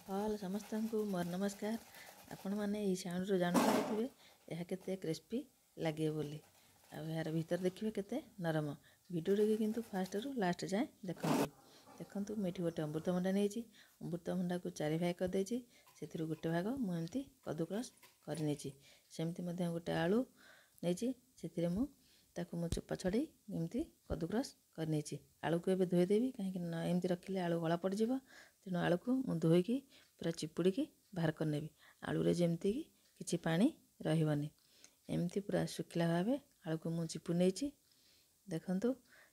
All ସମସ୍ତଙ୍କୁ ମୋର ନମସ୍କାର। ଆପଣମାନେ ଏହି ସାଉଣ୍ଡରୁ ଜାଣିପାରୁଥିବେ ଏହା କେତେ କ୍ରିସ୍ପି ଲାଗିବ ବୋଲି, ଆଉ ଏହାର ଭିତରେ ଦେଖିବେ କେତେ ନରମ। ଭିଡ଼ିଓଟିକୁ କିନ୍ତୁ ଫାଷ୍ଟରୁ ଲାଷ୍ଟ ଯାଏଁ ଦେଖନ୍ତୁ। ଦେଖନ୍ତୁ, ମୁଁ ଏଠି ଗୋଟେ ଅମୃତଭଣ୍ଡା ନେଇଛି। ଅମୃତଭଣ୍ଡାକୁ ଚାରି ଭାଗ କରିଦେଇଛି, ସେଥିରୁ ଗୋଟେ ଭାଗ ମୁଁ ଏମିତି କଦୁକ୍ରସ୍ କରିନେଇଛି। ସେମିତି ମଧ୍ୟ ଗୋଟେ ଆଳୁ ନେଇଛି, ସେଥିରେ ମୁଁ ତାକୁ ମୁଁ ଚୋପା ଛଡ଼େଇ ଏମିତି କଦୁକ୍ରସ୍ କରିନେଇଛି। ଆଳୁକୁ ଏବେ ଧୋଇଦେବି, କାହିଁକି ନା ଏମିତି ରଖିଲେ ଆଳୁ କଳା ପଡ଼ିଯିବ। ତେଣୁ ଆଳୁକୁ ମୁଁ ଧୋଇକି ପୁରା ଚିପୁଡ଼ିକି ବାହାର କରିନେବି। ଆଳୁରେ ଯେମିତିକି କିଛି ପାଣି ରହିବନି, ଏମିତି ପୁରା ଶୁଖିଲା ଭାବେ ଆଳୁକୁ ମୁଁ ଚିପୁଡ଼ି ନେଇଛି। ଦେଖନ୍ତୁ,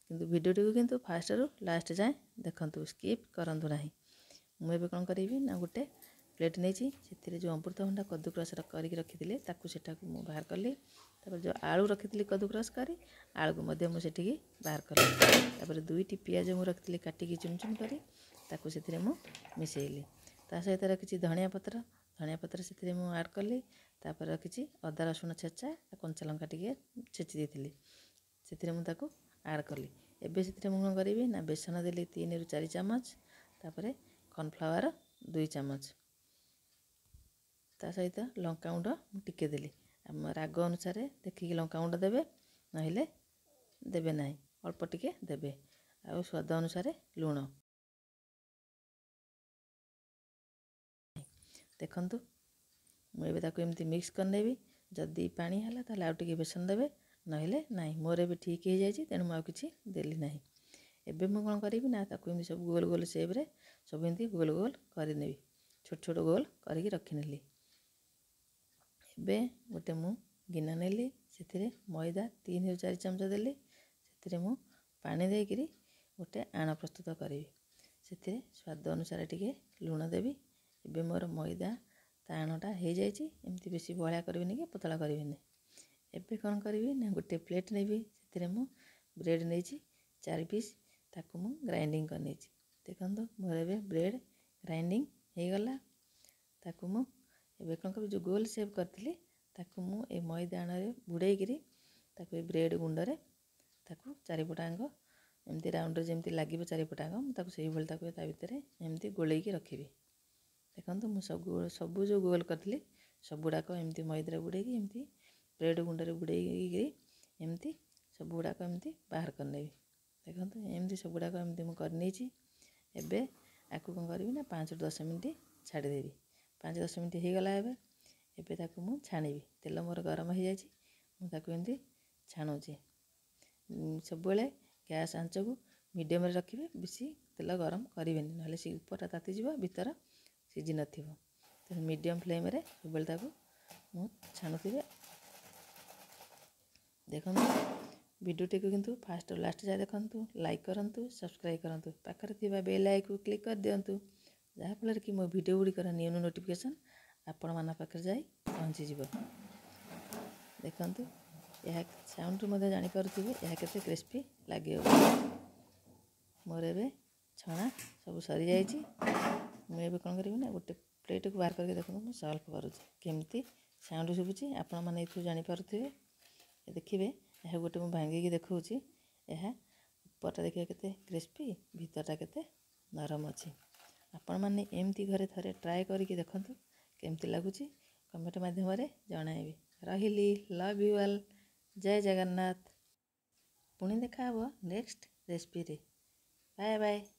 କିନ୍ତୁ ଭିଡ଼ିଓଟିକୁ କିନ୍ତୁ ଫାଷ୍ଟରୁ ଲାଷ୍ଟ ଯାଏଁ ଦେଖନ୍ତୁ, ସ୍କିପ୍ କରନ୍ତୁ ନାହିଁ। ମୁଁ ଏବେ କ'ଣ କରିବି ନା ଗୋଟେ ପ୍ଲେଟ୍ ନେଇଛି, ସେଥିରେ ଯେଉଁ ଅମୃତଭଣ୍ଡା କଦୁକ୍ରସ୍ କରିକି ରଖିଥିଲି ତାକୁ ସେଠାକୁ ମୁଁ ବାହାର କଲି। ତାପରେ ଯେଉଁ ଆଳୁ ରଖିଥିଲି କଦୁକ୍ରସ୍ କରି, ଆଳୁକୁ ମଧ୍ୟ ମୁଁ ସେଠିକି ବାହାର କଲି। ତାପରେ ଦୁଇଟି ପିଆଜ ମୁଁ ରଖିଥିଲି କାଟିକି ଚୁନ ଚୁନ କରି, ତାକୁ ସେଥିରେ ମୁଁ ମିଶାଇଲି। ତା ସହିତ ରଖିଛି ଧଣିଆ ପତ୍ର, ଧଣିଆ ପତ୍ର ସେଥିରେ ମୁଁ ଆଡ଼୍ କଲି। ତାପରେ ରଖିଛି ଅଦା ରସୁଣ ଛେଚା ଆଉ କଞ୍ଚା ଲଙ୍କା ଟିକେ ଛେଚି ଦେଇଥିଲି, ସେଥିରେ ମୁଁ ତାକୁ ଆଡ଼୍ କଲି। ଏବେ ସେଥିରେ ମୁଁ କ'ଣ କରିବି ନା ବେସନ ଦେଲି 3ରୁ 4 ଚାମଚ, ତାପରେ କର୍ଣ୍ଣଫ୍ଲାୱାର 2 ଚାମଚ, ତା ସହିତ ଲଙ୍କାଗୁଣ୍ଡ ମୁଁ ଟିକେ ଦେଲି। ଆମ ରାଗ ଅନୁସାରେ ଦେଖିକି ଲଙ୍କାଗୁଣ୍ଡ ଦେବେ, ନହେଲେ ଦେବେ ନାହିଁ, ଅଳ୍ପ ଟିକେ ଦେବେ। ଆଉ ସ୍ୱାଦ ଅନୁସାରେ ଲୁଣ। ଦେଖନ୍ତୁ, ମୁଁ ଏବେ ତାକୁ ଏମିତି ମିକ୍ସ କରିନେବି। ଯଦି ପାଣି ହେଲା ତାହେଲେ ଆଉ ଟିକେ ବେସନ ଦେବେ, ନହେଲେ ନାହିଁ। ମୋର ଏବେ ଠିକ୍ ହେଇଯାଇଛି, ତେଣୁ ମୁଁ ଆଉ କିଛି ଦେଲି ନାହିଁ। ଏବେ ମୁଁ କ'ଣ କରିବି ନା ତାକୁ ଏମିତି ସବୁ ଗୋଲ ଗୋଲ ସେପ୍ରେ ସବୁ ଏମିତି ଗୋଲ ଗୋଲ କରିନେବି, ଛୋଟ ଛୋଟ ଗୋଲ କରିକି ରଖିନେଲି। ଏବେ ଗୋଟେ ମୁଁ ଗିନା ନେଲି, ସେଥିରେ ମଇଦା 3ରୁ 4 ଚାମଚ ଦେଲି। ସେଥିରେ ମୁଁ ପାଣି ଦେଇକରି ଗୋଟେ ଆଣ ପ୍ରସ୍ତୁତ କରିବି। ସେଥିରେ ସ୍ୱାଦ ଅନୁସାରେ ଟିକେ ଲୁଣ ଦେବି। ଏବେ ମୋର ମଇଦା ତା ଆଣଟା ହେଇଯାଇଛି। ଏମିତି ବେଶୀ ବହଳିଆ କରିବିନି କି ପତଳା କରିବିନି। ଏବେ କ'ଣ କରିବି ନା ଗୋଟେ ପ୍ଲେଟ୍ ନେବି, ସେଥିରେ ମୁଁ ବ୍ରେଡ଼୍ ନେଇଛି 4 ପିସ୍, ତାକୁ ମୁଁ ଗ୍ରାଇଣ୍ଡିଙ୍ଗ କରିନେଇଛି। ଦେଖନ୍ତୁ, ମୋର ଏବେ ବ୍ରେଡ଼୍ ଗ୍ରାଇଣ୍ଡିଙ୍ଗ ହେଇଗଲା। ତାକୁ ମୁଁ ଏବେ କ'ଣ କରିବି, ଯେଉଁ ଗୋଲ ସେପ୍ କରିଥିଲି ତାକୁ ମୁଁ ଏ ମଇଦା ଆଣରେ ବୁଡ଼େଇକିରି ତାକୁ ଏ ବ୍ରେଡ଼୍ ଗୁଣ୍ଡରେ ତାକୁ ଚାରିପଟାଙ୍କ ଏମିତି ରାଉଣ୍ଡରେ ଯେମିତି ଲାଗିବ ଚାରିପଟାଙ୍କ, ମୁଁ ତାକୁ ସେଇଭଳି ତାକୁ ତା ଭିତରେ ଏମିତି ଗୋଳେଇକି ରଖିବି। ଦେଖନ୍ତୁ, ମୁଁ ସବୁ ଯେଉଁ ଗୋଲ କରିଥିଲି ସବୁଗୁଡ଼ାକ ଏମିତି ମଇଦାରେ ବୁଡ଼େଇକି, ଏମିତି ବ୍ରେଡ଼୍ ଗୁଣ୍ଡରେ ବୁଡ଼େଇକିରି ଏମିତି ସବୁଗୁଡ଼ାକ ଏମିତି ବାହାର କରିନେବି। ଦେଖନ୍ତୁ, ଏମିତି ସବୁଗୁଡ଼ାକ ଏମିତି ମୁଁ କରିନେଇଛି। ଏବେ ଆକୁ କ'ଣ କରିବି ନା 5ରୁ 10 ମିନିଟ୍ ଛାଡ଼ିଦେବି। 5 10 ମିନିଟ୍ ହେଇଗଲା। ଏବେ ତାକୁ ମୁଁ ଛାଣିବି। ତେଲ ମୋର ଗରମ ହେଇଯାଇଛି, ମୁଁ ତାକୁ ଏମିତି ଛାଣୁଛି। ସବୁବେଳେ ଗ୍ୟାସ୍ ଆଞ୍ଚକୁ ମିଡ଼ିୟମରେ ରଖିବେ, ବେଶୀ ତେଲ ଗରମ କରିବେନି, ନହେଲେ ସେ ଉପରଟା ତାତିଯିବ, ଭିତର ସିଝି ନଥିବ। ତେଣୁ ମିଡ଼ିୟମ୍ ଫ୍ଲେମ୍ରେ ସବୁବେଳେ ତାକୁ ମୁଁ ଛାଣୁଥିବେ। ଦେଖନ୍ତୁ, ଭିଡ଼ିଓଟିକୁ କିନ୍ତୁ ଫାଷ୍ଟ ଲାଷ୍ଟ ଯାଏ ଦେଖନ୍ତୁ, ଲାଇକ୍ କରନ୍ତୁ, ସବସ୍କ୍ରାଇବ୍ କରନ୍ତୁ, ପାଖରେ ଥିବା ବେଲ୍ ଆଇକୁ କ୍ଲିକ୍ କରିଦିଅନ୍ତୁ, ଯାହାଫଳରେ କି ମୋ ଭିଡ଼ିଓ ଗୁଡ଼ିକର ନ୍ୟୁ ନ୍ୟୁ ନୋଟିଫିକେସନ୍ ଆପଣମାନଙ୍କ ପାଖରେ ଯାଇ ପହଞ୍ଚିଯିବ। ଦେଖନ୍ତୁ, ଏହା ସାଉଣ୍ଡରୁ ମଧ୍ୟ ଜାଣିପାରୁଥିବେ ଏହା କେତେ କ୍ରିସ୍ପି ଲାଗିବ। ମୋର ଏବେ ଛଣା ସବୁ ସରିଯାଇଛି। ମୁଁ ଏବେ କ'ଣ କରିବି ନା ଗୋଟେ ପ୍ଲେଟ୍କୁ ବାହାର କରିକି ଦେଖନ୍ତୁ ମୁଁ ସଲ୍ଭ କରୁଛି, କେମିତି ସାଉଣ୍ଡ ଶୁଭୁଛି ଆପଣମାନେ ଏଥିରୁ ଜାଣିପାରୁଥିବେ। ଦେଖିବେ, ଏହା ଗୋଟେ ମୁଁ ଭାଙ୍ଗିକି ଦେଖାଉଛି। ଏହା ଉପରଟା ଦେଖିବେ କେତେ କ୍ରିସ୍ପି, ଭିତରଟା କେତେ ନରମ ଅଛି। ଆପଣମାନେ ଏମିତି ଘରେ ଥରେ ଟ୍ରାଏ କରିକି ଦେଖନ୍ତୁ, କେମିତି ଲାଗୁଛି କମେଣ୍ଟ ମାଧ୍ୟମରେ ଜଣାଇବେ। ରହିଲି, ଲଭ୍ you all, ଜୟ ଜଗନ୍ନାଥ। ପୁଣି ଦେଖା ହେବ ନେକ୍ସଟ ରେସିପିରେ। Bye bye.